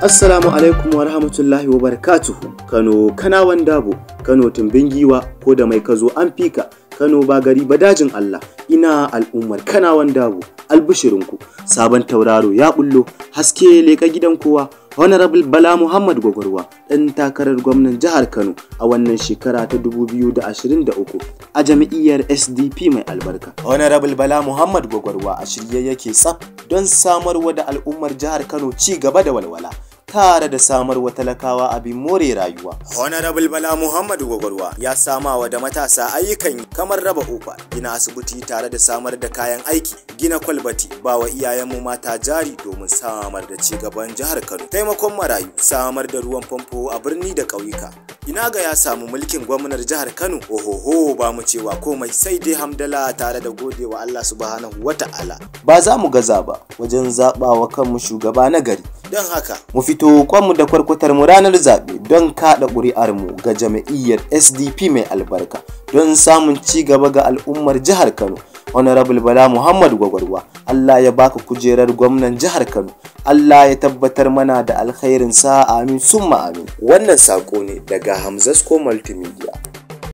Assalamu alaikum wa rahmatullahi wa barakatuhu. Kano kanawan dabo, Kano tumbin giwa ko da mai kazo an fika, Kano ba gari ba dajin Allah. Ina al'ummar kanawan dabo, albishirinku. Sabon tauraro ya bullo, haske leka gidan kowa. Honorable Bala Muhammad Gwagwarwa, ɗan takarar gwamnan jihar Kano a wannan shekara ta 2023 a jam'iyyar SDP mai albarka. Honorable Bala Muhammad Gwagwarwa a shirye yake tsaf don samarwa da al'ummar jihar Kano ci gaba da walwala, tare da samarwa talakawa abin more rayuwa. Honorable Bala Muhammad Gwagwarwa ya samawa da matasa ayyukan yi kamar raba ofa, gina asibiti tare da samar da kayan aiki, gina kwalbati, bawa iyayenmu mata jari domin samar da ci gaban jihar Kano, taimakon marayu, samar da ruwan famfo a birni da ƙauyuka. Ina ga ya samu mulkin gwamnar jihar Kano, ohoho, ba mu cewa komai sai dai hamdala tare da godewa Allah subhanahu wata'ala. Ba za mu gaza ba wajen zaɓawa kanmu shugaba na gari. Don haka, mu fito kwanmu da kwarkwatar mu ranar zaɓe don kaɗa ƙuri'armu ga jam'iyyar SDP mai albarka don samun ci gaba ga al'ummar jihar Kano. Honorable Bala Muhammad Gwagwarwa, Allah ya baka kujerar gwamnan jihar Kano. Allah ya tabbatar mana da alkhairin sa, amin summa amin. Wannan sako ne daga Hamzasko Multimedia.